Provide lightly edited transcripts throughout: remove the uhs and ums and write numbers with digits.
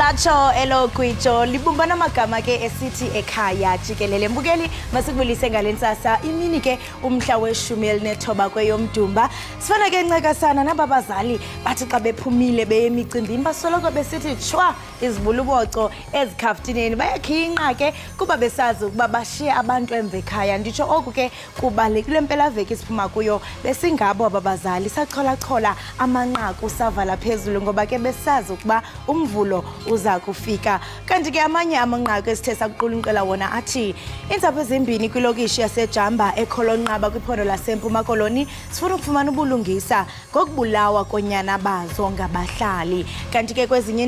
Latsho elo gwijo libumbana amagama ke esithi ekhaya jikelele. Mbukeli, masikubulise ngale ntsasa imini ke umhla we-19 kweyoMdumba. Sifana ke ncakasana naba bazali bathi xa bephumile beye emicimbini basoloko besithi tshwa izibuluboco ezikhaftineni, bayakhinqa ke kuba besazi ukuba bashiye abantu emva ekhaya. Nditsho oku ke kubalulekile mpelaveki siphuma kuyo besingabo aba bazali sacholachola amanqaku savala phezulu ngoba ke besazi ukuba umvulo uza kufika. Kanti ke amanye amanqaku esithe sakuqulunqela wona athi iintsapho ezimbini kwilokishi yaseJamba eKholonqaba kwiphondo laseMpuma Koloni sifuna ukufumana ubulungisa ngokubulawa konyana bazo ngabahlali. Kanti ke kwezinye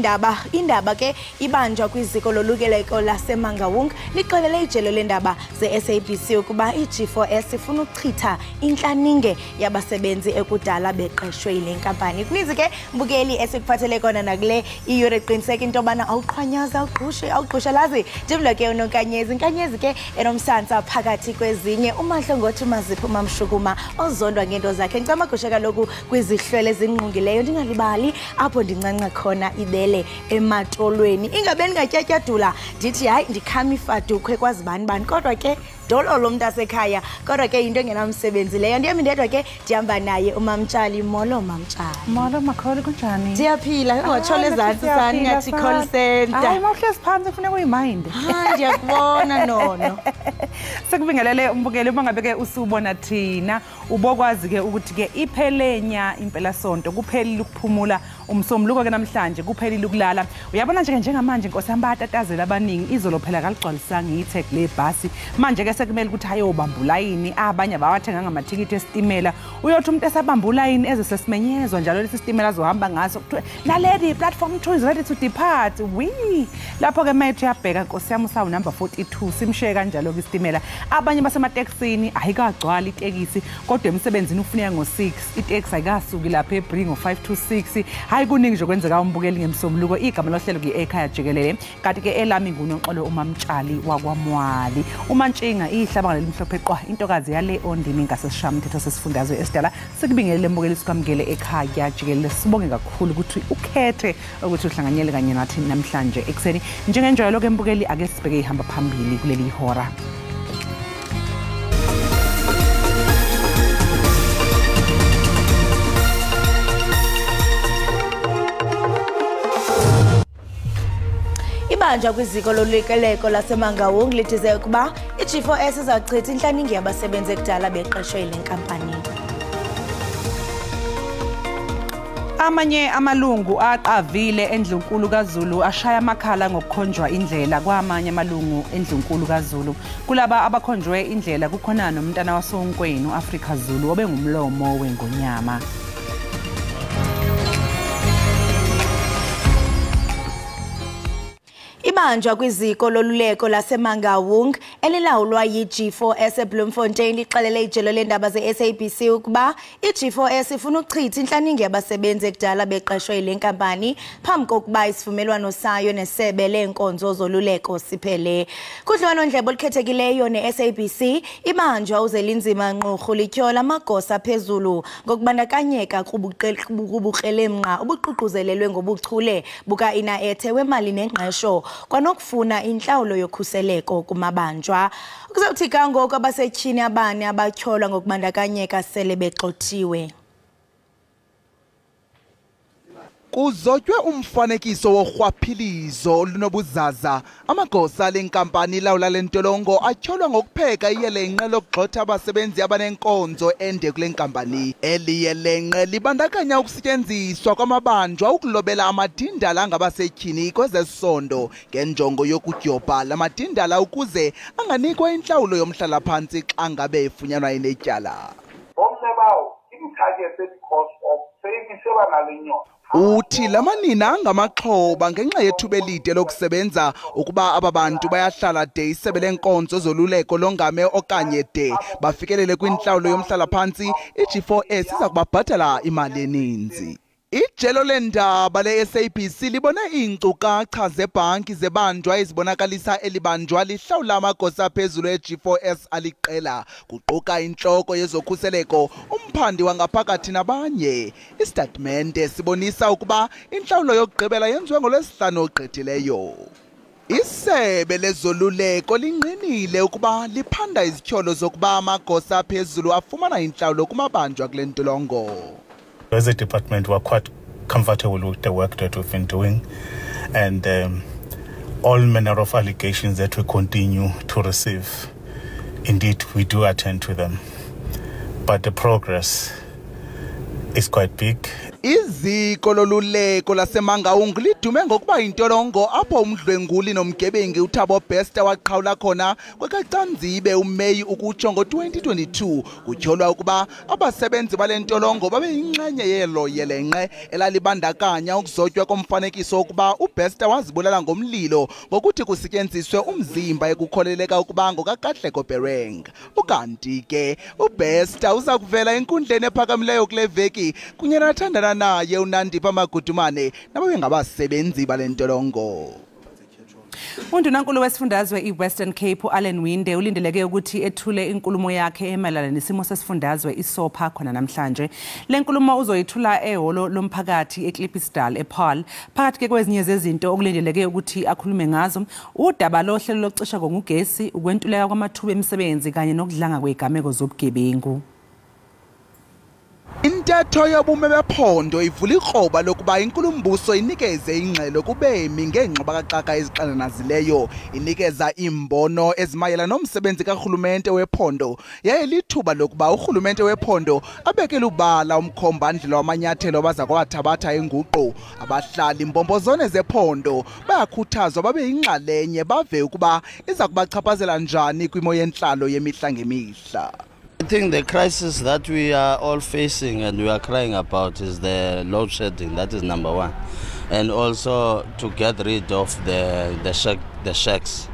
indaba ke ibanjwa kwiziko lolukeleko laseMangaung lixelele ijelo lendaba ze-SABC ukuba i-G4S ifuna ukuchitha intlaninge yabasebenzi ekudala beqeshwe yile nkampani. Kuninzi ke mbukeli esikuphathele kona nakule iyure, qiniseka into yobana awuqhwanyaza awugqushe awugqushalazi. Ndimlo ke uNonkanyezi, inkanyezi ke enomsantsa phakathi kwezinye, uMahlo ngothi uMazipho uMamshukuma ozondwa ngento zakhe. Ngicamagusha kaloku kwizihlwele ezingqungileyo, ndingalibali apho ndincanca khona ibele ematolweni. Ingabe ndingatyatyadula ndithi hayi ndikhama ifadukhwe kwazi bani bani, kodwa ke dololo mntasekhaya, kodwa ke yinto engenamsebenzi leyo. Ndihamba ndedwa ke, ndihamba naye uMamtshali. Molo Mamtshali. Molo Makholi, kunjani? Ndiyaphila. Ungatshola ezantsi sani ngathi call center. Hayi, mawuhlezi phansi kufuneka uyiminde. Hayi, ndiyakubona nono. Sekubingelele umbukeli, uma ngabe ke usubona thina ubokwazi ke ukuthi ke iphelenya impelasonto, kuphelile ukuphumula umsombuluko ke namhlanje, kuphelile ukulala. Uyabona nje njengamanje inkosi yami bayatatazela abaningi, izolo phela kaligcwalisanga ithe kule bhasi. Manje ke sekumele ukuthi ayobamba ulayini, abanye abawathenga ngamathikithi esitimela. Uyothi umuntu esabamba ulayini ezesesimenyezwa njalo lesi sitimela azohamba ngaso kuthiwe naledi platform 2 is ready to depart. Wi lapho ke methu yabheka nkosi yami usawu number 42 simshiye kanjalo ke isitimela. Abanye basemateksini ayikagcwali itekisi, kodwa emsebenzini ufuneka ngo-6, iteksi ayikasuki lapha eBree ngo-5 to 6. Hayi, kuningi nje kwenzeka umbukeli ngemsombuluko. Igama lohlelo ke ekhaya jikelele, kanti ke elami nguNoxolo uMamtshali wakwaMwali. UMantshinga ihlabanga lelimhlophe qwa, intokazi yale ondini ngasesishamthetho sesifundazwe esidala. Sikubingelele mbukeli, sikwamukele ekhaya jikelele. Sibonge kakhulu ukuthi ukhethe ukuthi uhlanganyele kanye nathi namhlanje ekuseni. Njengenjwayelo ke mbukeli, ake sibheke ihamba phambili kuleli hora. Ibanjwa kwiziko lolukeleko laseMangaung lithize ukuba i-G4S izawuchitha intlaninge yabasebenzi ekudala beqeshwe yile nkampani. Amanye amalungu aqavile eNdlunkulu kaZulu ashaya amakhala ngokukhonjwa indlela kwamanye amalungu eNdlunkulu kaZulu. Kulaba abakhonjwe indlela kukhona nomntana wasoNkweni u-Africa Zulu obengumlomo wengonyama. Ibanjwa kwiziko loluleko laseMangaung elilawulwa yi-G4S eBloemfontein lixelele ijelo lendaba ze-SABC ukuba i-G4S ifuna ukuchitha intlaninge yabasebenzi ekudala beqeshwe yile nkampani phambi kokuba isivumelwano sayo nesebe leenkonzo zoluleko siphele. Kudliwanondlebe olukhethekileyo ne-SABC, ibanjwa uZelinzima Nqurhu lityhola amagosa phezulu ngokubandakanyeka kubukrelemnqa obuququzelelwe ngobuchule buka-Inaethe wemali nengqesho kwanokufuna intlawulo yokhuseleko kumabanjwa. Kuzawuthi kangoko abasetyhini abane abatyholwa ngokubandakanyeka sele begxothiwe. Kuzotywe umfanekiso worhwaphilizo olunobuzaza. Amagosa lenkampani ilawula lentolongo atyholwa ngokupheka iyelenqe lokugxotha abasebenzi abanenkonzo ende kule nkampani. Eli yelenqe libandakanya ukusetyenziswa kwamabanjwa ukulobela amadindala angabasetyhini kwezesondo ngenjongo yokudyobha la madindala ukuze anganikwa intlawulo yomhlalaphantsi xa ngabe efunyanwa enetyala. Uthi lamanina angamaxhoba ngenxa yethuba elide lokusebenza ukuba aba bantu bayahlala de isebe lenkonzo zoluleko longame okanye de bafikelele kwintlawulo yomhlalaphantsi, i-G4S iza kubabhatala imali eninzi. Ijelo lendaba le-SABC libone iinkcukacha zebhanki zebanjwa ezibonakalisa elibanjwa lihlawula amagosa aphezulu e-G4S aliqela, kuquka intloko yezokhuseleko, umphandi wangaphakathi nabanye. Isitatimende sibonisa ukuba intlawulo yokugqibela yenziwe ngoLwesihlanu ogqithileyo. Isebe lezoluleko lingqinile ukuba liphanda izityholo zokuba amagosa aphezulu afumana intlawulo kumabanjwa kule ntolongo. As a department, we're quite comfortable with the work that we've been doing, and all manner of allegations that we continue to receive, indeed, we do attend to them. But the progress is quite big. Iziko loluleko laseMangaung lidume ngokuba yintolongo apho umdlwenguli nomgebengi uThabo Bester waqhawula khona kwekaCanzibe uMeyi ukutsho ngo-2022. Kutyholwa ukuba abasebenzi bale ntolongo babeyinxenye yelo yelenqe elalibandakanya ukuzotywa komfanekiso wokuba uBester wazibulala ngomlilo ngokuthi kusetyenziswe umzimba ekukholeleka ukuba ngokaKatlego Bereng. Ukanti ke uBester uza kuvela enkundleni ephakamileyo kule veki kunye nathandana naye uNandipha Magudumane nababengabasebenzi bale ntolongo. Undunankulu wesifundazwe iWestern Cape uAllan Winde ulindeleke ukuthi ethule inkulumo yakhe emayelana nesimo sesifundazwe iSOPA khona namhlanje. Le nkulumo uzoyithula ehholo lomphakathi eKlippiesdal ePaarl. Phakathi ke kwezinye zezinto okulindeleke ukuthi akhulume ngazo, udaba lohlelo lokucisha kogesi, ukwentuleka kwamathuba emisebenzi kanye nokudlanga kwezigameko zobugebengu. Intetho yobume bephondo ivula ikroba lokuba inkulumbuso inikeze ingxelo kubemi ngeengxubakaxaka ezixananazileyo. Inikeza iimbono ezimayela nomsebenzi karhulumente wephondo, yaye lithuba lokuba urhulumente wephondo abeke lubala umkhombandlela wamanyathelo abaza kuwathabatha enguqu. Abahlali mbombozone zephondo bayakhuthazwa babe yinxalenye, bave ukuba iza kubachaphazela njani kwimo yentlalo yemihla ngemihla. I think the crisis that we are all facing and we are crying about is the load shedding. That is number one. And also to get rid of the shacks.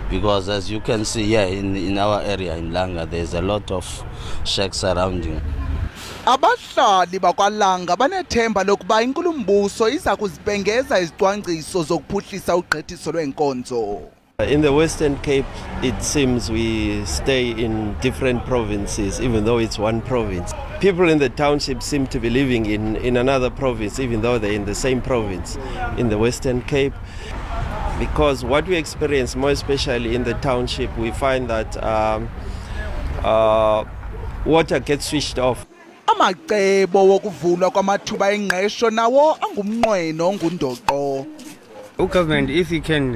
Because as you can see here in our area in Langa, there's a lot of shacks surrounding. Abahlali bakwaLanga banethemba lokuba inkulumbuso iza kuzibhengeza izicwangciso zokuphuhlisa ugqithiso lweenkonzo. In the Western Cape, it seems we stay in different provinces, even though it's one province. People in the township seem to be living in another province, even though they're in the same province, in the Western Cape. Because what we experience, more especially in the township, we find that water gets switched off. Amacebo wokuvulwa kwamathuba engqesho nawo angumnqweno ongundoqo. Government, if he can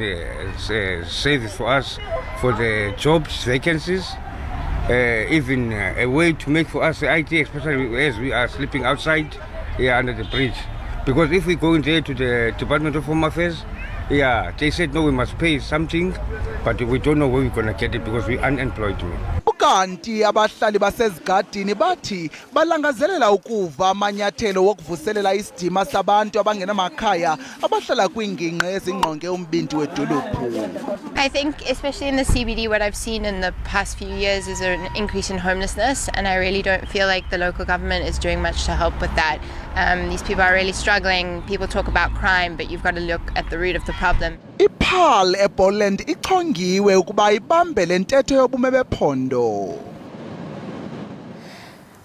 save it for us for the jobs vacancies, even a way to make for us the IT, especially as we are sleeping outside here under the bridge. Because if we go in there to the Department of Home Affairs, yeah, they said no, we must pay something, but we don't know where we're going to get it because we're unemployed. Ukanti abahlali basezigadini bathi balangazelela ukuva amanyathelo wokuvuselela isidima sabantu abangenamakhaya abahlala kwiingingqi ezingqonge umbindi wedolophu. I think especially in the CBD, what I've seen in the past few years is an increase in homelessness, and I really don't feel like the local government is doing much to help with that. These people are really struggling. People talk about crime, but you've got to look at the root of the problem. IPaarl eBoland ichongiwe ukuba ibambe le ntetho yobume bephondo.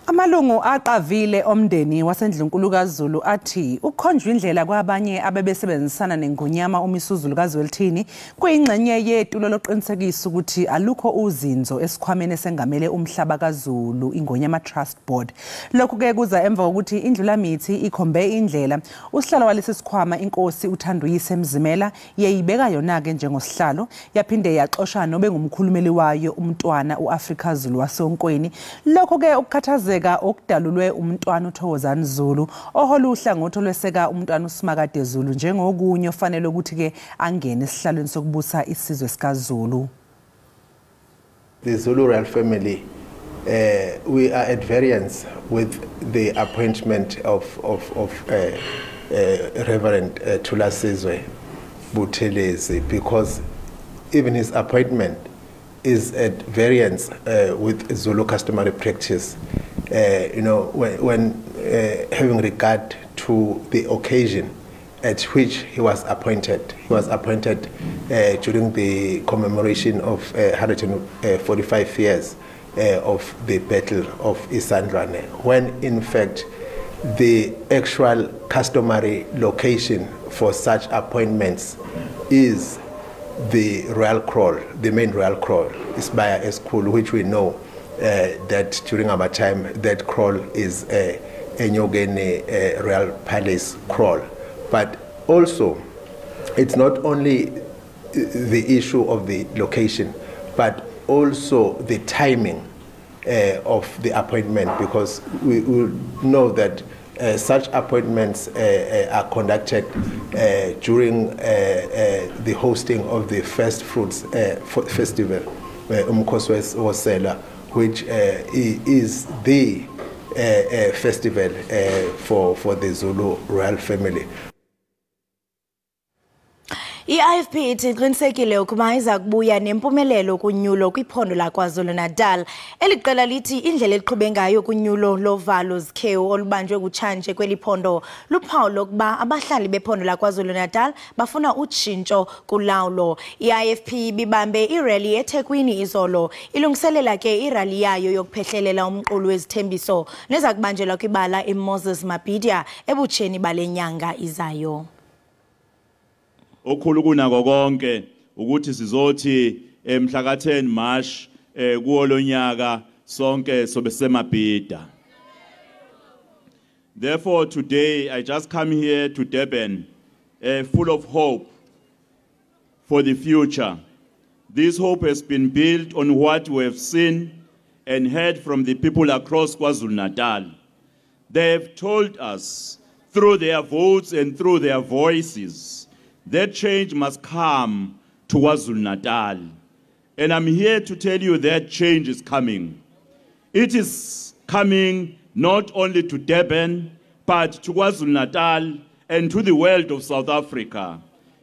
Amalungu aqavile omndeni wasendlunkulu kaZulu athi ukukhonjwa indlela kwabanye abebesebenzisana nengonyama uMisuzulu kaZwelithini kuyingxenye yetulo loqinisekisa ukuthi alukho uzinzo esikhwameni esengamele umhlaba kaZulu iNgonyama Trust Board. Lokhu ke kuza emva kokuthi indlulamithi ikhombe indlela usihlalo walesi sikhwama inkosi uThanduyise Mzimela yeyibeka yona ke njengosihlalo, yaphinde yaxosha nobengumkhulumeli wayo umntwana uAfrica Zulu wasonkweni. Lokho ke ukukhathazeka okudalulwe umntwana uThokozani Zulu ohola uhlangothi olweseka umntwana uSimakade Zulu njengokunye ofanele ukuthi ke angene esihlalweni sokubusa isizwe sikaZulu. The Zulu royal family, we are at variance with the appointment of Reverend Thulasizwe Buthelezi, because even his appointment is at variance with Zulu customary practice. You know, when having regard to the occasion at which he was appointed. He was appointed during the commemoration of 145 years of the Battle of Isandlwana, when in fact the actual customary location for such appointments is the royal kraal, the main royal kraal, Isibaya Esikhulu, which we know that during our time that kraal is a Enyokeni Royal Palace kraal. But also, it's not only the issue of the location, but also the timing of the appointment, because we will know that such appointments are conducted during the hosting of the First Fruits Festival, Umkhosi Wosela, which is the festival for the Zulu royal family. I-IFP ithi iqinisekile ukuba iza kubuya nempumelelo kunyulo kwiphondo laKwaZulu-Natal. Eli qela lithi indlela eliqhube ngayo kunyulo lovalo zikhewu olubanjwe kutshanje kweli phondo luphawu lokuba abahlali bephondo laKwaZulu-Natal bafuna utshintsho kulawulo. I-IFP ibibambe irally eThekwini izolo, ilungiselela ke irally yayo yokuphehlelela umqulu wezithembiso neza kubanjelwa kwibala iMoses Mabhida ebutsheni bale nyanga izayo. Okukhulu kunako konke ukuthi sizothi mhla ka-10 March kuwo lonyaka sonke sobe seMabhida. Therefore today I just come here to Durban full of hope for the future. This hope has been built on what we have seen and heard from the people across KwaZulu-Natal. They have told us through their votes and through their voices that change must come to KwaZulu-Natal. And I'm here to tell you that change is coming. It is coming not only to Durban, but to KwaZulu-Natal and to the world of South Africa.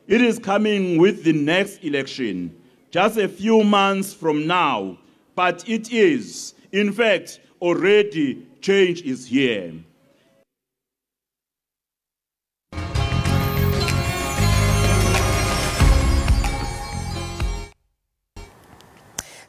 It is coming with the next election, just a few months from now, but it is, in fact, already change is here.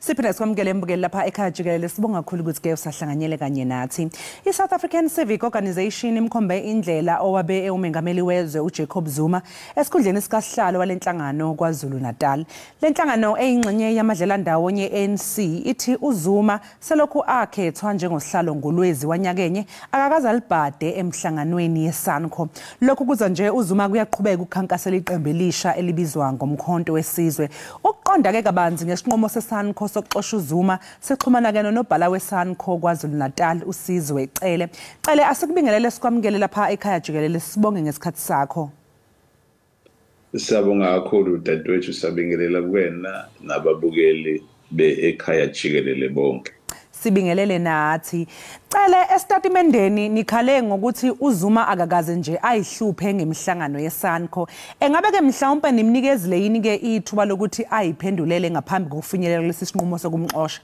Siphinde sikwamukele mbukeli lapha ekhaya jikelele, sibonga kakhulu ukuthi ke usahlanganyele kanye nathi. I-South African Civic Organisation imkhombe indlela owabe ewumengameli wezwe uJacob Zuma esikhundleni sikasihlalo walenhlangano KwaZulu-Natal. Lenhlangano eyingxenye yamadlelandawonye ANC ithi uZuma selokhu akhethwa njengosihlalo ngoLwezi wanyakenye akakaze alibhade emhlanganweni yeSANCO. Lokhu kuza nje uZuma kuyaqhubeka ukukhankasela iqembu elisha elibizwa ngoMkhonto weSizwe. Ukuqonda ke kabanzi ngesinqumo seSANCO sokuxosha uZuma sixhumana ke nonobhala weSANCO KwaZulu-Natal uSizwe Cele. Cele, asikubingelele sikwamukele lapha ekhaya jikelele, sibonge ngesikhathi sakho. Siyabonga kakhulu dadewethu, sabingelela kuwena nababukeli be-ekhaya jikelele bonke. Sibingelele nathi. Cele, esitatimendeni nikhale ngokuthi uZuma akakaze nje ayihluphe ngemihlangano yeSANCO. Engabe ke mhlawumbe nimnikezile yini ke ithuba lokuthi ayiphendulele ngaphambi kokufinyelela lesi sinqumo sokumxosha?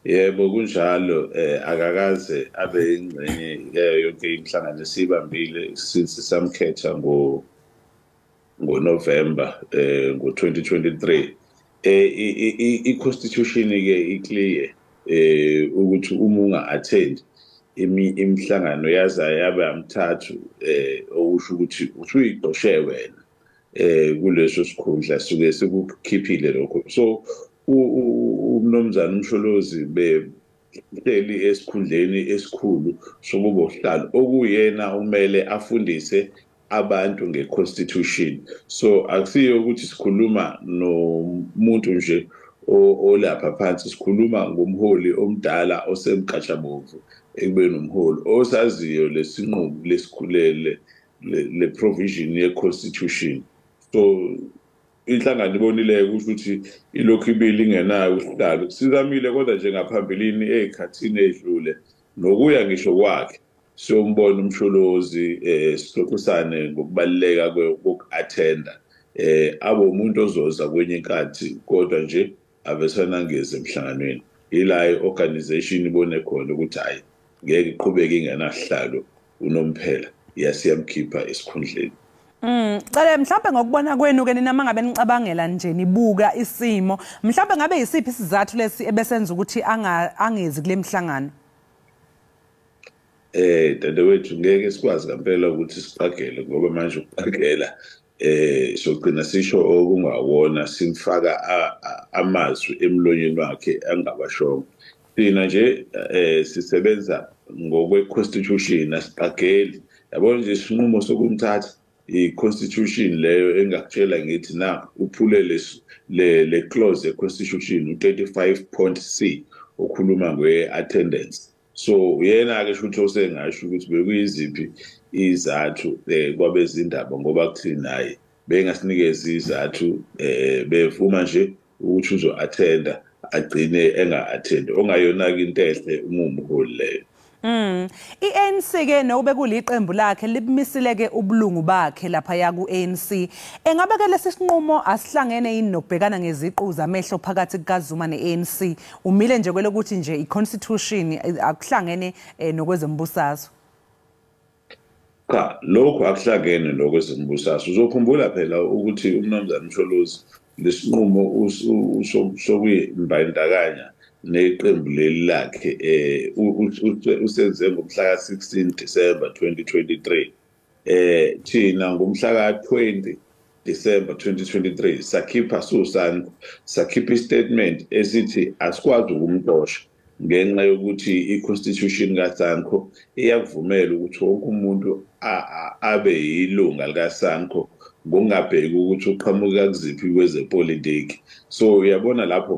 Yebo, kunjalo, akakaze abe ingxenye yonke imihlangano esiyibambile since samkhetha ngo-November ngo-2023. I-constitution ke i-clear ukuthi uma unga-attend imihlangano yaza yabe amthathu, okusho ukuthi usuyixoshe wena kuleso sikhundla, suke sekukhiphile lokho. So umnumzana uMsholozi behleli esikhundleni esikhulu sokuba usihlalo okuyena umele afundise abantu nge-constitution. So akusiyo ukuthi sikhuluma nomuntu nje olapha phansi, sikhuluma ngomholi omdala osemkhatshabomvu ekubeni umholi osaziyo lesinqumo lesikhulele le provision ye-constitution. So inhlangano ibonile ukuthi ilokhu ibili ingenayo usihlalo. Sizamile kodwa nje ngaphambilini ey'khathini ey'dlule nokuya ngisho kwakhe siyombona uMsholozi, sixoxisane ngokubaluleka koku-attenda, abe umuntu ozoza kwenye inkathi, kodwa nje avesanangeze emhlanganweni. Ila i-organization ibone khona ukuthi hhayi ngeke iqhubeke ingenasihlalo unomphela, yasiyamkhipha esikhundleni. Cele, mhlawumbe ngokubona kwenu ke nina, mangabe nicabangela nje, nibuka isimo, mhlawumbe ngabe yisiphi isizathu lesi ebesenza ukuthi angezi kule mhlangano? Dadewethu, ngeke sikwazi ngempela ukuthi siqagele, ngoba manje ukuqagela sogcina sisho okungawona, simfaka amazwi emlonyeni wakhe angabashongo. Thina nje sisebenza ngokwe-constitution, asiqageli. Yabona nje, isinqumo sokumthatha, i-constitution leyo engakutshela ngithi na uphule le clause ye-constitution u-35.c okhuluma nge-attendance. So yena-ke shuthi osengasho ukuthi bekuyiziphi izathu kwabezindaba, ngoba kuthini naye bengasinikeza izathu, bevuma nje ukuthi uzo-attenda, agcine enga-attendi, ongayona-ke into enhle uma umholi leyo. I-ANC ke, nokube kuliqembu lakhe, libumisile ke ubulungu bakhe lapha ya ku-ANC. Engabe ke lesi sinqumo asihlangene yini nokubhekana ngeziqu zamehlo phakathi kukaZuma ne-ANC? Umile nje kwelokuthi nje i-constitution, akuhlangene nokwezembusazwe. Cha, lokhu akuhlangene nokwezembusazwe. Uzokhumbula phela ukuthi umnumzane Msholozi lesinqumo sokuyimbandakanya neqembu leli lakhe usenze ngomhla ka-16 December 2023. Thina ngomhla ka-20 December 2023 sakhipha susana sakhipha istatement esithi asikwazi ukumxosha ngenxa yokuthi i-constitution kaSANCO iyakuvumela ukuthi wonke umuntu abe yilunga likaSANCO ngokungabheki ukuthi uqhamuka kuziphi kwezepolitiki. So uyabona lapho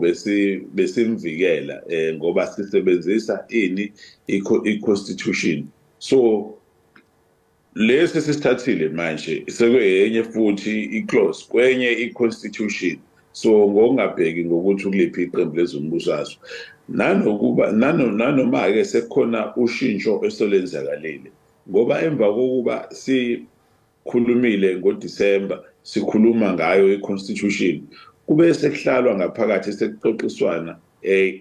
besimvikela ngoba sisebenzisa ini, i-constitution. So lesi sisithathile manje sekuyenye futhi i-clause kwenye i-constitution. So ngokungabheki ngokuthi ukuliphi iqembu lezombusazwe, nanokuba nanoma-ke sekukhona ushintsho esolenzakalile, ngoba emva kokuba sikhulumile ngoDisemba sikhuluma ngayo i-constitution, kube sekuhlalwa ngaphakathi, sekuxoxiswana,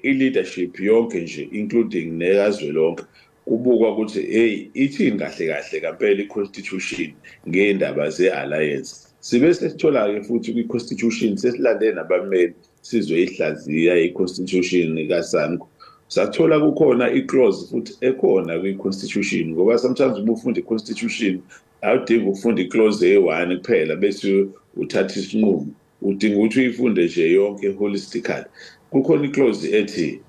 i-leadership yonke nje, including nekazwelonke, kubukwa ukuthi hey, ithini kahle kahle kampela i-constitution ngendaba ze-alliance. Sibe sesithola-ke futhi kwi-constitution, sesilande nabameli sizoyihlaziya i-constitution kaSANCO, sathola kukhona i-clause futhi ekhona kwi-constitution, ngoba sometimes uma ufunda i-constitution awudingi ukufunda i-clause eyi-one kuphela bese uthatha isinqumo, udinga ukuthi uyifunde nje yonke holistically. Kukhona i-clause ethi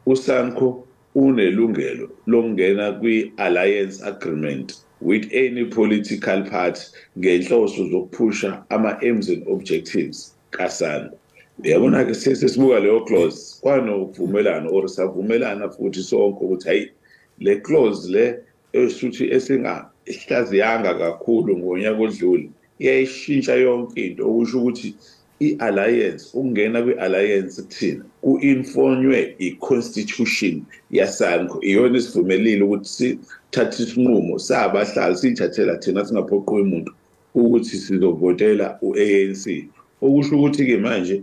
uSANCO unelungelo lokungena kwi-alliance agreement with any political party ngenhloso zokuphusha ama-aims and objectives kaSANCO. Uyabona-ke, sesibuka leyo clause, kwanokuvumelana or savumelana futhi sonke ukuthi hayi, le clause le esuthi esingahlaziyanga kakhulu ngonyaka odlule iyayishintsha yonke into, okusho ukuthi i-alliance, ukungena kwi-alliance kuthina ku-informwe i-constitution yaSANCO, iyona isivumelile ukuthi sithathe isinqumo sabahlali, siyithathela thina singaphoqiwe umuntu, ukuthi sizovotela u-ANC. Okusho ukuthi-ke manje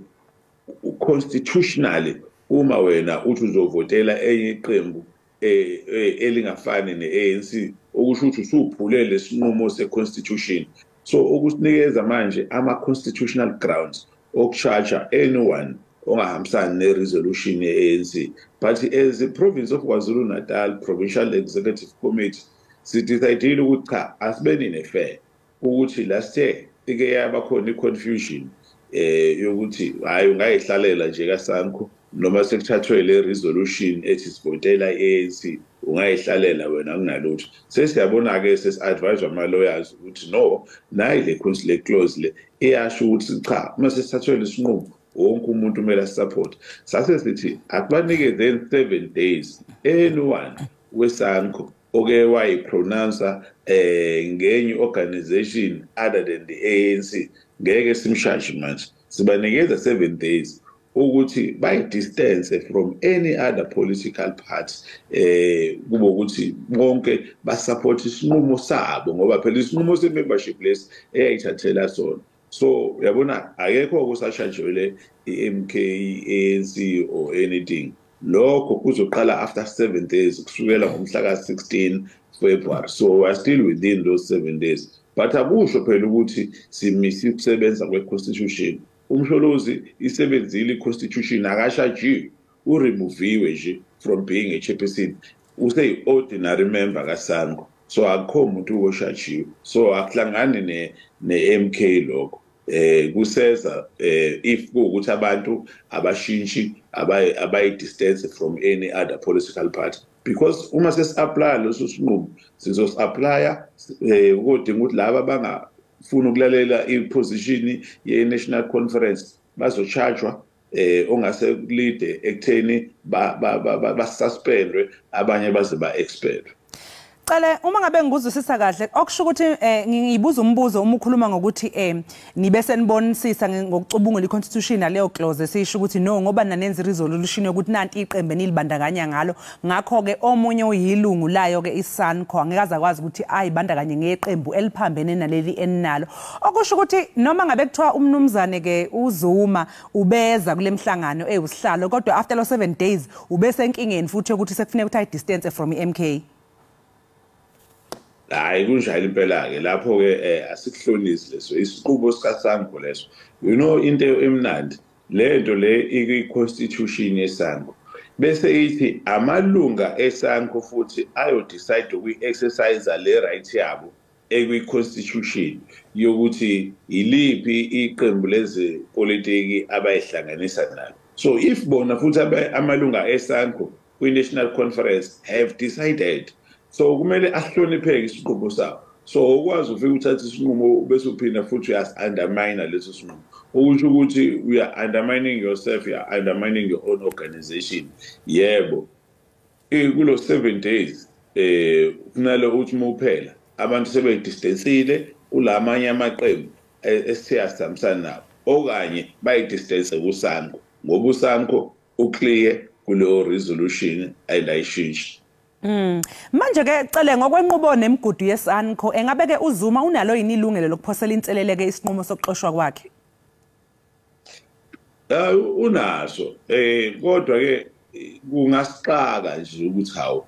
constitutionally uma wena uthi uzovotela enye iqembu elingafani ne-ANC, okusho ukuthi usuphule lesinqumo se-constitution. So okusinikeza manje ama-constitutional grounds oku-charge anyone ongahambisani ne-resolution ye-ANC. But as the province of KwaZulu-Natal Provincial Executive Committee, sidecide ukuthi cha, asibeni ne-fair ukuthi last year ike yaba khona i-confusion yokuthi hayi, ungayihlalela nje kaSANCO noma sekuthathwe le resolution ethi sivotela i-ANC, ungayihlalela wena kunalutho. Sesiyabona-ke, sesi-advise ama-lawyers ukuthi no, nayi le clause le iyasho ukuthi cha, uma sesithathwe lesinqumo wonke umuntu kumele asupport. Sase sithi akubanikeze 7 days anyone weSANCO oke wayipronounce ngenye organization other than the ANC, ngeke simshaje. Manje sibanikeza 7 days ukuthi bayi-distance from any other political party, kube ukuthi bonke basupport isinqumo sabo, ngoba phela isinqumo se-membership lesi eyayithathela sona. So uyabona, akekho okusashajwele i-MK, i-ANC or anything. Lokho kuzoqala after 7 days kusukela ngomhla ka-16 February. So we are still within those 7 days. But akusho phela ukuthi simise ukusebenza kwe-constitution. UMsholozi isebenzile i-constitution, akashajiwe, uremoviwe nje from being a chairperson. Useyi-ordinary member kaSANCO. So akukho umuntu oshajiwe. So akuhlangani ne-MK lokho. Kuseza if kuwukuthi abantu abashintshi abayi-distance from any other political party, because uma sesi-applya leso sinqumo sizos-applya kodinga ukuthi laba abangafuni ukulalela i-position ye-National Conference bazo-charge-wa ongase kulide ekutheni basuspendwe, abanye baze ba-expelwe. Cele, uma ngabe ngikuzwisisa kahle okusho ukuthi ngiyibuza umbuzo uma ukhuluma ngokuthi nibe senibonisisa ngokucubungula i-constitution naleyo clause esisho ukuthi no ngoba nanenza resolution yokuthi nanti iqembu enilibandakanya ngalo, ngakho ke omunye oyilungu layo ke iSANCO angeke azakwazi ukuthi ayibandakanye ngeqembu eliphambene naleli eninalo. Okusho ukuthi noma ngabe kuthiwa umnumzane ke uZuma ubeza kule mhlangano ewusihlalo, kodwa after lo 7 days ubesenkingeni futhi ukuthi sekufuneka ukuthi ayi distance from i-MK. Hayi, kunjalo impela ke lapho ke asikuhlonisi leso isiqubo sikaSANCO leso. You know, into emnandi lento le ikwi-constitution yeSANCO bese ithi amalunga eSANCO futhi ayo-decide ukuyi-exercise le right yabo ekwi-constitution yokuthi iliphi iqembu lezepolitiki abayihlanganisa nalo. So if bona futhi amalunga eSANCO kwi-National Conference have decided, so kumele ahlonipheke isinqumo sabo. So ukwazi ufike uthathe isinqumo bese uphinda futhi uyas-undermine leso sinqumo, okusho ukuthi we are undermining yourself, you are undermining your own organization. Yebo, kulo 7 days kunalo uthi uma uphela abantu sebeyidistansile kulamanye amaqembu esithe asihambisana nabo, okanye bayidistance kuSANCO ngoba uSANCO uclear kuleyo resolution and ayishintshi. Manje ke Cele, ngokwenqubo nemigudu yeSANCO, engabe ke uZuma unalo yini ilungelo lokuphosela inseleleke isinqumo sokuxoshwa kwakhe? Unaso, kodwa ke kungasixaka nje ukuthi hawu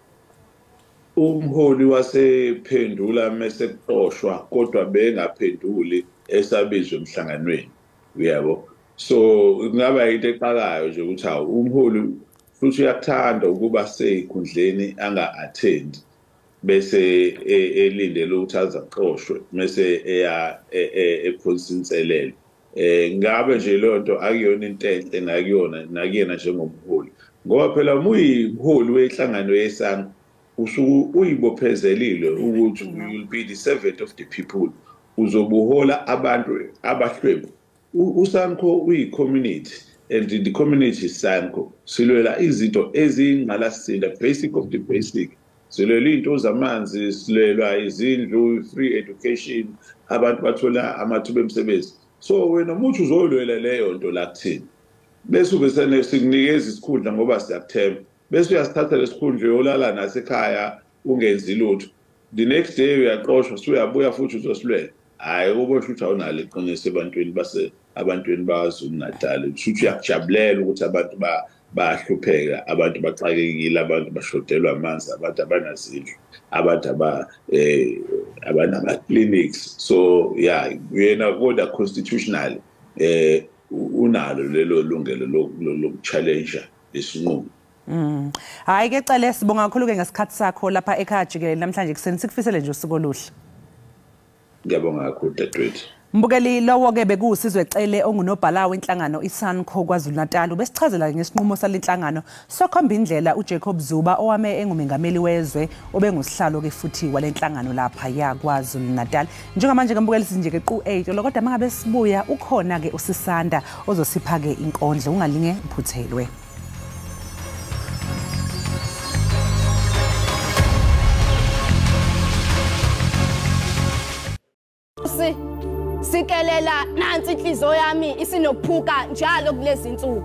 umholi wasephendula mase kuxoshwa kodwa bengaphenduli esabizwe emhlanganweni, uyabo. So kungaba into exakayo nje ukuthi hawu umholi futhi uyakuthanda ukuba seyikhundleni anga-attend bese elindele ukuthi aze axoshwe bese eya ephonsa inselelo. Ngabe nje leyo nto akuyona into enhle nakuyona nakuyena njengomholi, ngoba phela uma uyimholi wenhlangano yeSANCO usuke uyibophezelile ukuthi you will be the servant of the people, uzobuhola abantu abahlwempu. USANCO uyi-community and the community is SANCO. Silwela izinto ezingqalasizinda, basic of the basic. Silwela into zamanzi, silwela izindlu, free education, abantu bathola amathuba emisebenzi. So wena umuntu uzolwela leyo nto la kuthina, bese ube sikunikeza isikhundla ngoba siyakuthemba, bese uyasithatha lesikhundla uyolala nasekhaya ungenzi lutho, the next day uyaqoshwa usuyabuya futhi uzosilwela. Hhayi, ubosho ukuthi awunalo iqiniso ebantwini base abantwini baKwaZulu Natal. Kusho ukuthi uyakujabulela ukuthi abantu bayahlupheka, abantu baxakekile, abantu bashodelwa amanzi, abantu abanazindlu, abantu abanama-clinics. So yeah, yena kodwa constitutionally unalo lelo lungelo loku-challenge lesinqumo. Hhayi ke Cele, sibonga kakhulu ke ngesikhathi sakho lapha ekhaya jikelele namhlanje kuseni, sikufisele nje usuku oluhle. Ngiyabonga kakhulu dadewethu. Mbukeli, lowo ke bekuwuSizwe Cele ongunobhala wenhlangano iSANCO KwaZulu Natal ubesichazela ngesinqumo salenhlangano sokhomba indlela uJacob Zuma owame engumengameli wezwe obengusihlalo ke futhi walenhlangano lapha ya KwaZulu Natal. Njengamanje ke mbukeli sinje ke qu 8 lo, kodwa mangabe sibuya ukhona ke uSisanda ozosipha ke inkondlo, ungalinge uphuthelwe. Sikelela nansi inhliziyo yami isinophuka njalo kulezi insuku.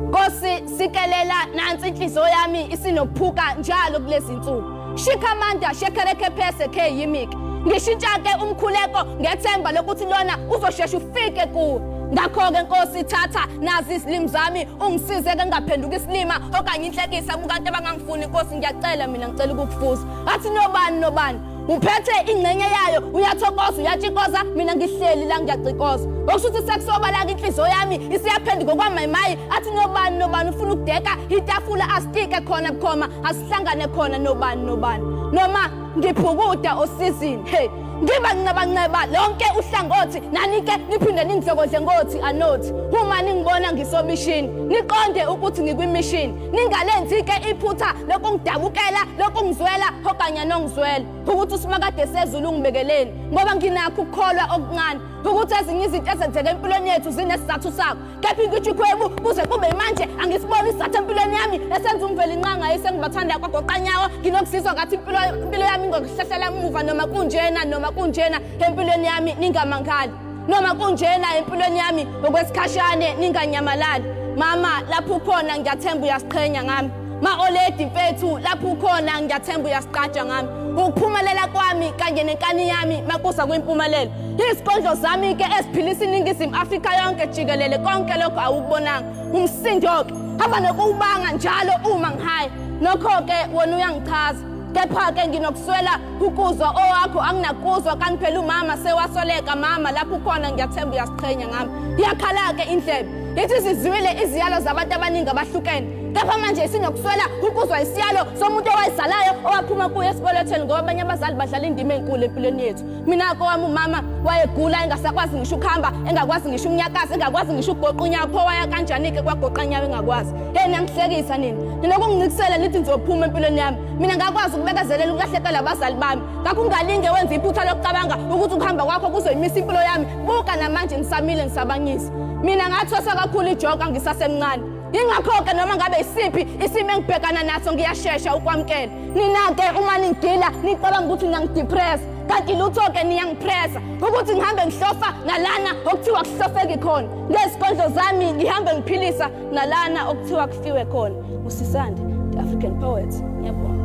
Nkosi sikelela nansi inhliziyo yami isinophuka njalo kulezi insuku. Shikamanda shekereke phese ke yimiki. Ngishintsha ke umkhuleko ngethemba lokuthi lona uzoshesha ufike kuwe. Ngakho-ke Nkosi thatha nazi izilimi zami ungisize-ke ngingaphenduka isilima okanye inhlekisa kubantu abangangifuni. Nkosi ngiyacela mina ngicela ukukufuza. Athi nobani nobani uphethe ingxenye yayo uyathokoza uyatshikoza, mina ngihleli la ngiyacikoza. Okusho ukuthi sekusobalaka inhliziyo yami isiyaphenduka kwamayimayi. Athi nobani nobani ufuna ukudeka itafula asitike khona bukhoma asihlangane khona nobani nobani. Noma ngiphukuda osizini hey ngiba nginqabanqeba lonke uhlangothi nanike niphinde ningidlokodle ngothi anothi. Uma ningibona ngisobishini niqonde ukuthi ngikwimishini, ningalenzi-ke iphutha lokungidabukela lokungizwela okanye nongizwela ukuthi uSimakade sezulu ungibekeleni, ngoba nginakho ukukholwa okuncane ukuthi ezinye izinto ezenzeka empilweni yethu zinesizathu sakho. Kepha ngithi ikhwebu kuze kube manje angisiboni isizathu empilweni yami esenza uMvelinqangi esengibathanda kwagoqanyawo. Nginokusizwa ngathi impilo yami ngokuhlahlela emuva, noma kunjena noma kunjena empilweni yami ningamangali, noma kunjena empilweni yami okwesikhashane ninganyamalali. Mama lapho ukhona ngiyathemba uyasiqhenya ngami, ma-oledi mfethu lapho ukhona ngiyathemba uyasiqaja ngami. Ukuphumelela kwami kanye nenkani yami makusa kwimpumelelo, izikondlo zami-ke eziphilisa iNingizimu Afrika yonke jikelele, konke lokho awukubonanga. Umsindo-ke hamba nokuwubanga njalo uma ngihaya, nokho-ke wona uyangichaza. Kepha-ke nginokuswela ukuzwa owakho anginakuzwa kanti phela umama sewasoleka. Mama lapho ukhona ngiyathemba uyasiqhenya ngami. Iyakhala-ke indlebe ithi sizwile iziyalo zabantu abaningi abahlukene, kepha manje sinokuswela ukuzwa isiyalo somuntu owayizalayo owaphuma kuye esibelethweni, ngoba abanye abazali badlala indima enkulu empilweni yethu. Mina kowami umama wayegula engasakwazi ngisho ukuhamba, engakwazi ngisho ukunyakaza, engakwazi ngisho ukugoqa unyawo. Pho waya kanjani-ke kwagoqa unyawo engakwazi? Hey niyangihlekisa nina, ninokungincikisela nithi ngizophuma empilweni yami. Mina ngakwazi ukubekezelela ukulahlekelwa abazali bami, ngakho ungalinge wenze iphutha lokucabanga ukuthi ukuhamba kwakho kuzoyimisa impilo yami. Buka namanje ngisamile ngisabanyisa. Mina ngathwasa kakhulu ijoka ngisasemncane, yingakho-ke noma ngabe isiphi isimo engibhekana naso ngiyashesha ukwamukela. Nina-ke uma ningigila nicabanga ukuthi niyangidepressa, kanti lutho-ke niyangipressa ukuthi ngihambe ngihlofa nalana okuthiwa kuhlofeki khona. Ngezikondlo zami ngihambe ngiphilisa nalana okuthiwa kufiwe khona. Usisande, the African Poet. Ngiyabonga.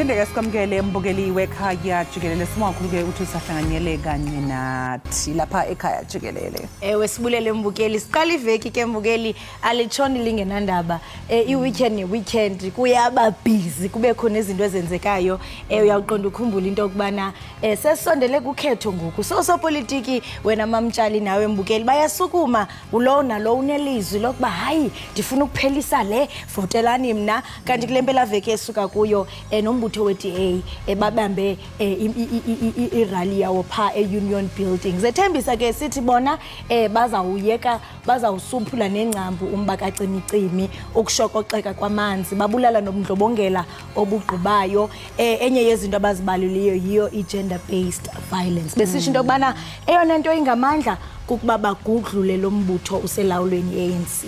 Siphinde-ke sikwamukele mbukeli wekhaya jikelele, sibonga kakhulu-ke ukuthi usahlanganyele kanye nathi lapha ekhaya jikelele. Ewe, sibulele mbukeli. Siqala iveki ke mbukeli, alitshoni lingenandaba. I-weekend ne-weekend kuyaba busy, kube khona izinto ezenzekayo. Uyawuqonda ukhumbula into yokubana sesisondele kukhetho ngoku. Sosopolitiki wena mamtshali nawe mbukeli bayasukuma, ulowo nalowo unelizwi lokuba hayi ndifuna ukuphelisa le, votelani mna. Kanti kule mpelaveki esuka kuyo nombutho we-DA babambe irally yawo phaa e-Union Buildings. Ethembisa ke sithi bona bazawuyeka, bazawusuphula nengcambu umba kacimicimi, ukushokoxeka kwamanzi, babulala nobundlobongela obugqubayo. Enye yezinto abazibaluliyo yiyo i-gender based violence. Besisho into yokubana eyona nto ingamandla kukuba bagudlule lo mbutho uselawulweni i-ANC.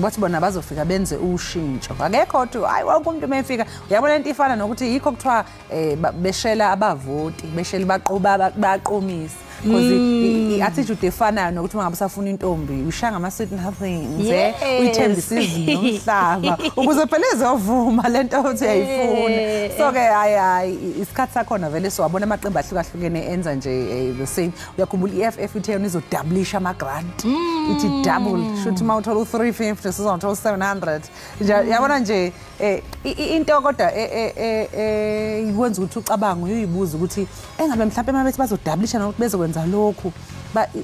Bathi bona bazofika benze ushintsho. Akekho othi hayi wonke umuntu mefika. Uyabona into ifana nokuthi yikho kuthiwa beshela abavoti, beshela baqoba baqomisa. Because i-attitude efanayo nokuthi uma ngabe usafuna intombi ushaya ngama-sweet nothings, uyithembisa izinto nomhlaba ukuze phela izovuma le nto othi uyayifuna. So-ke hayi hayi isikhathi sakhona vele siwabona amaqembu ahlukahlukene enza nje the same. Uyakhumbula i-EFF ithe yona izodabulisha ama-grant, ithi double, shuthi uma uthola u-350 sizothola u-700 nje. Yabona nje into kodwa ikwenza ukuthi ucabange uyoyibuza ukuthi engabe mhlawumbe uma bethi bazodabulisha nokuthi bezokwenza lokhu,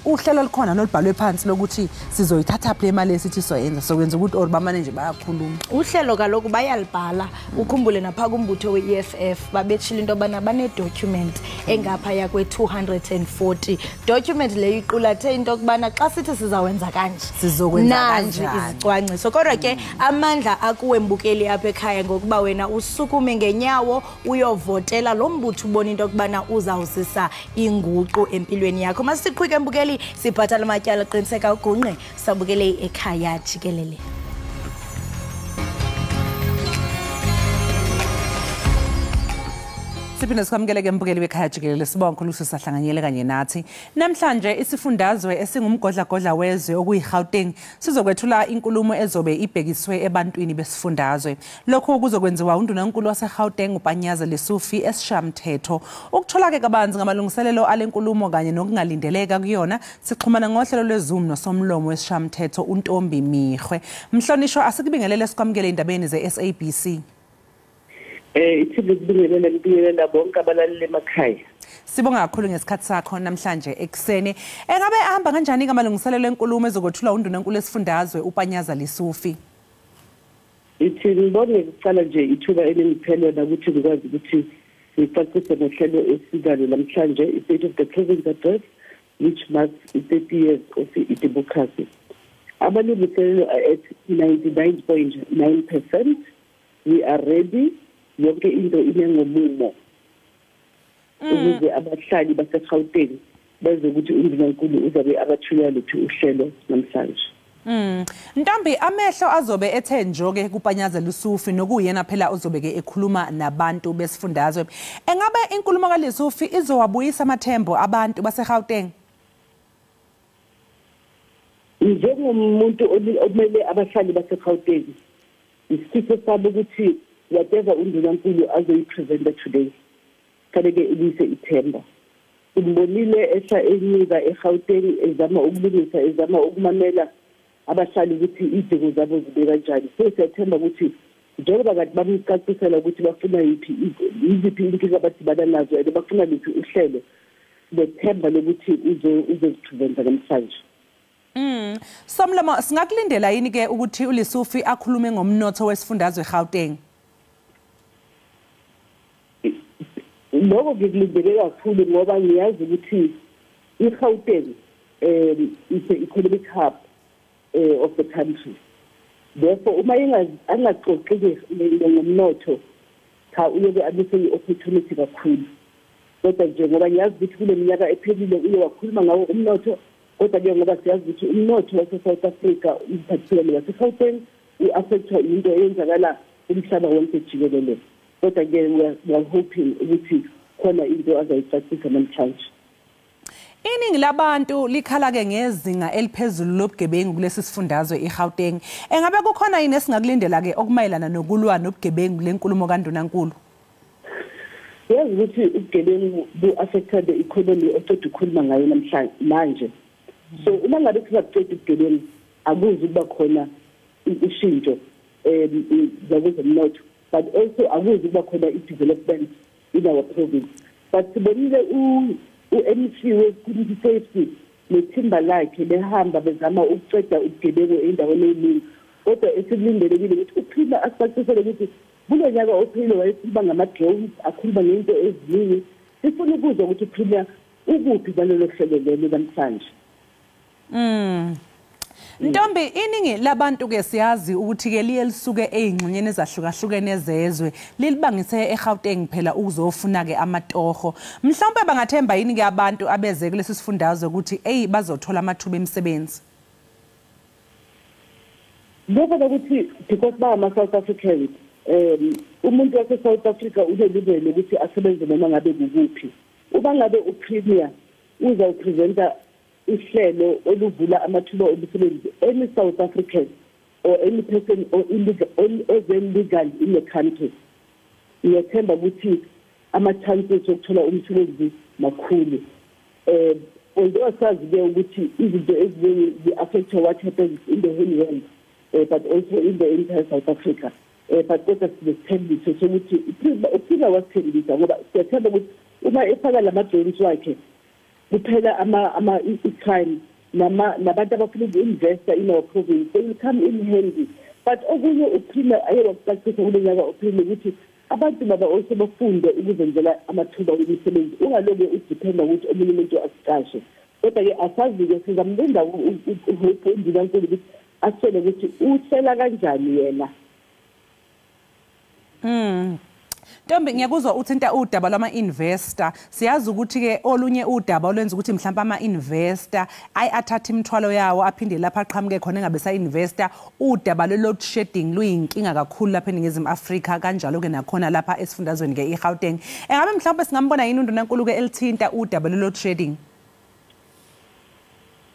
uhlelo olukhona nolubhalwe phansi lokuthi sizoyithatha phi le mali esithi soyenza, sokwenza ukuthi or bamane nje bayakhuluma. Uhlelo kaloku bayalibhala. Ukhumbule napha kumbutho we-EFF babetshile into yobana bane-document engaphaya kwe-240. Document leyo iqulathe into yokubana xa sithi sizawenza kanje, sizokwenza nazi kanjani izicwangciso. Kodwa ke amandla akuwe mbukeli apha ekhaya ngokuba wena usukume ngenyawo uyovotela lo mbutho ubona into yokubana uzawuzisa inguqu empilweni yakho. Masiqhubeke mbukeli, sibhatala amatyala, qiniseka ugunqe, sabukele ekhaya jikelele. Siphinde sikwamukele mbukeli wekhaya jikelele, sibonga kakhulu ukuthi usahlanganyele kanye nathi. Namhlanje isifundazwe esingumgodlagodla wezwe okuyi-Gauteng sizokwethula inkulumo ezobe ibhekiswe ebantwini besifundazwe. Lokhu kuzokwenziwa undunankulu waseGauteng uPanyaza Lesufi esishamthetho. Ukuthola-ke kabanzi ngamalungiselelo ale nkulumo kanye nokungalindeleka kuyona, sixhumana ngohlelo lweZoom nosomlomo wesishamthetho uNtombi Mekgwe. Mhlonishwa, asikubingelele sikwamukele endabeni ze-SABC. Ithini kubingelela ngibingelela bonke abalaleli emakhaya. Sibonga kakhulu ngesikhathi sakho namhlanje ekuseni. Engabe ahamba kanjani ngamalungiselelo enkulumo ezokwethulwa undunankulu esifundazwe uPanyaza Lesufi? Ithi ngibonge kuqala nje ithuba elingiphe ukuthi ngikwazi ukuthi ngicacise ngohlelo esinalo namhlanje, i-State of the Province Address, which marks 30 years of democracy. Amalungiselelo are at 99.9%. We are ready. Yonke into ime ngomumo ukuze abahlali baseGauteng beze ukuthi undunankulu uzabe abathulela luphi uhlelo namhlanje. Ntombi, amehlo azobe ethe njo-ke kuPanyaza Lesufi nokuyena phela ozobe-ke ekhuluma nabantu besifundazwe. Engabe inkulumo kaLesufi izowabuyisa amathembo abantu baseGauteng? Njengomuntu okumele abahlali baseGauteng, isifiso sami ukuthi whatever undunankulu azoyipresenta today fanele ibuyise ithemba. Simbonile ehla enyuka eGauteng ezama ukulungisa, ezama ukumamela abahlali ukuthi izidingo zabo zibe kanjani. So siyathemba ukuthi njengoba kade bamcacisela ukuthi bafuna yiphi, yiziphi inkinga abadibana nazo and bafuna luphi uhlelo, bethemba lokuthi uzozipresenta namhlanje. Somlomo, singakulindela yini ke ukuthi uLesufi akhulume ngomnotho wesifundazwe eGauteng? Lokho ngikulindele kakhulu ngoba ngiyazi ukuthi i-Gauteng is the economic hub of the country. Therefore, uma angaxoxi ngomnotho, cha uyobe amise i-opportunity kakhulu. Kodwa nje ngoba ngiyazi ukuthi kule minyaka ephelile uye wakhuluma ngawo umnotho, kodwa ke ngoba siyazi ukuthi umnotho wase-South Africa, in particular wase-Gauteng, u-affectwa into eyenzakala umhlaba wonke jikelele. Kodwa ke we are hoping ukuthi khona into azayicacisa namhlanje. Iningi labantu likhala-ke ngezinga eliphezulu lobugebengu kulesi sifundazwe iGauteng. Engabe kukhona yini esingakulindela-ke okumayelana nokulwa nobugebengu lenkulumo kandunankulu? Yazi ukuthi ubugebengu bu-affecta the economy oqeda ukukhuluma ngayo namhlanje manje. So uma ngabe sizakuqeda ubugebengu, akuzi ukuba khona ushintsho zakwezomnotho, but also akuzi ukuba khona i-development in our province. But sibonile u-MEC we-community safety nethimba lakhe behamba bezama ukuqeda ubugebengu endaweni eyiningi, kodwa esikulindelekile ukuthi uPremier asicacisele ukuthi kulo nyaka ophile wayekhuluma ngama-drones, akhuluma ngento eziningi. Sifuna ukuzwa ukuthi uPremier ukuphi balolo hlelo lelo namhlanje. Ntombi, iningi labantu ke siyazi ukuthi ke liye lisuke eyingxenyeni ezahlukahlukene zezwe lilibangise eGauteng phela ukuzofuna ke amatoho. Mhlawumbe bangathemba yini ke abantu abeze kulesi sifundazwe ukuthi hey bazothola amathuba emisebenzi? Ngoba ukuthi because ba ama South Africans, umuntu wase South Africa unelungelo ukuthi asebenze noma ngabe kukuphi. Uba ngabe uPremier uzawupresenta ihlelo oluvula amathuba omsebenzi any South African or any person or illegal or illegal in the country, ngiyathemba ukuthi ama-chances okuthola umsebenzi makhulu. Although asazi-ke ukuthi izinto eziningi zi-affect what happens in the whole world, but also in the entire South Africa, but kodwa sinesithembiso sokuthi uPremier wasithembisa, ngoba siyathemba ukuthi uma efaka lama-drones wakhe kuphela ama i-crime nabantu abafuna uku-investa in our province, they will come in handy. But okunye uPremier aye wakucacisa kule nyaka uPremier ukuthi abantu baba also bafunde ukuzenzela amathuba emisebenzi, ungaloke udependa ukuthi omunye umuntu akuqashe. Kodwa-ke asazi-ke, sizamlinda uHope uNdunankulu ukuthi asitshele ukuthi uhlela kanjani yena. Ntombi, ngiyakuzwa uthinta udaba lwama-investor. Siyazi ukuthi-ke olunye udaba olwenza ukuthi mhlawumbe ama-investor ayi athathe imithwalo yawo aphinde lapha aqhamuke khona engabe sa-investor, udaba lwe-load shedding luyinkinga kakhulu lapha eNingizimu Afrika, kanjalo-ke nakhona lapha esifundazweni-ke i-Gauteng. Engabe mhlawumbe singambona yini uNdunankulu-ke elithinta udaba lwe-load shedding?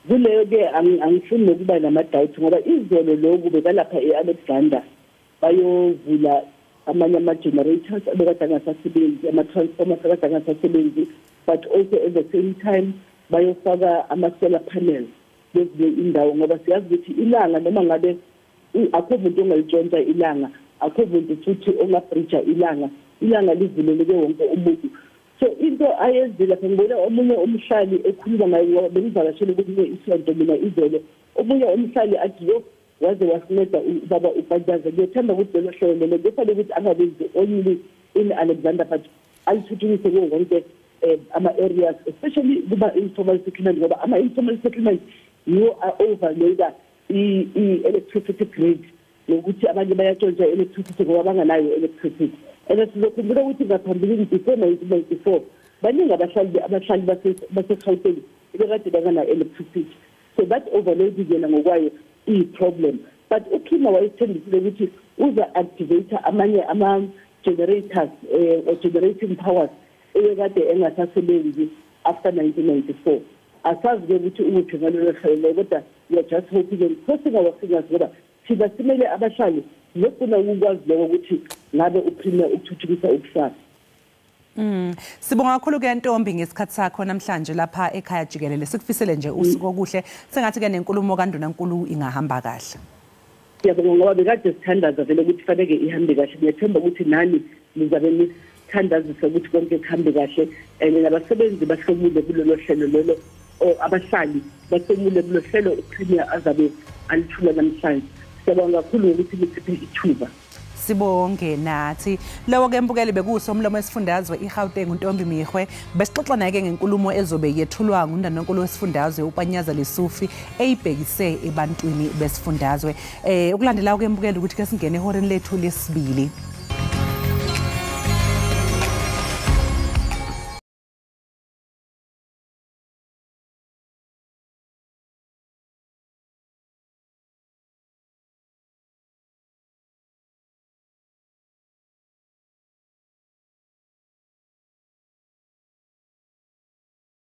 Kuleyo-ke angifuni nokuba nama-doubt, ngoba izolo loku bekalapha e-Alexander bayovula amanye ama-generators abekade angasasebenzi, ama-transformers akade angasasebenzi, but also at the same time bayofaka ama-solar panels kwezinye indawo, ngoba siyazi ukuthi ilanga noma ngabe akho muntu ongalitshontsha ilanga, akho muntu futhi ongabrija ilanga, ilanga livuleleke wonke umuntu. So into ayenzile lapha, ngibona omunye umhlali ekhuluma ngayo, ngoba bengivakashele kwelinye isonto mina izolo, omunye umhlali athi yo waze wasinceda ubaba uPanyaza. Ngiyathemba ukuthi lelo hlelo lelo kufanele ukuthi angabenzi only in Alexander, but alithuthukise kuwo wonke ama-areas, especially kuma-informal settlement, ngoba ama-informal settlement yiwo a-overloada i-electricity grid, nokuthi abanye bayatshontsha i-electricity ngoba banganayo i-electricity. And sizokhumbula ukuthi ngaphambilini before 1994 baningi abahlali base-Gauteng ebekade banganayo electricity, so that overloading yena ngokwayo iyi-problem. But uPremier wayethembisile ukuthi uza-activate amanye ama-generators or generating powers ebekade engasasebenzi after 1994. Asazi-ke ukuthi ukuphi ngalolo hlelo, kodwa we are just hoping and crossing our fingers, ngoba thina simele abahlali sizofuna ukukwazi lokho ukuthi ngabe uPremier ukuthuthukisa ukusasa. Sibonga kakhulu ke Ntombi ngesikhathi sakho namhlanje lapha ekhaya jikelele. Sikufisele nje usuku okuhle, sengathi ke nenkulumo kaNdunankulu ingahamba kahle. Siyabonga, ngoba bekade sithandaza vele ukuthi faneke ihambe kahle. Ngiyathemba ukuthi nani nizabe nithandazisa ukuthi konke kuhambe kahle, and nabasebenzi bahlomule kulolo hlelo lolo, or abahlali bahlomule kulolo hlelo uPremier azabe alithula namhlanje. Siyabonga kakhulu ngokuthi nisiphe ithuba. Sibonge nathi. Lowo ke mbukeli bekusomlomo wesifundazwe iGauteng uNtombi Mekgwe, besixoxa naye ke ngenkulumo ezobe yethulwa nguNdunankulu wesifundazwe uPanyaza Lesufi eyibhekise ebantwini besifundazwe. Ukulandela ke mbukeli ukuthi ke singene ehoreni lethu lesibili.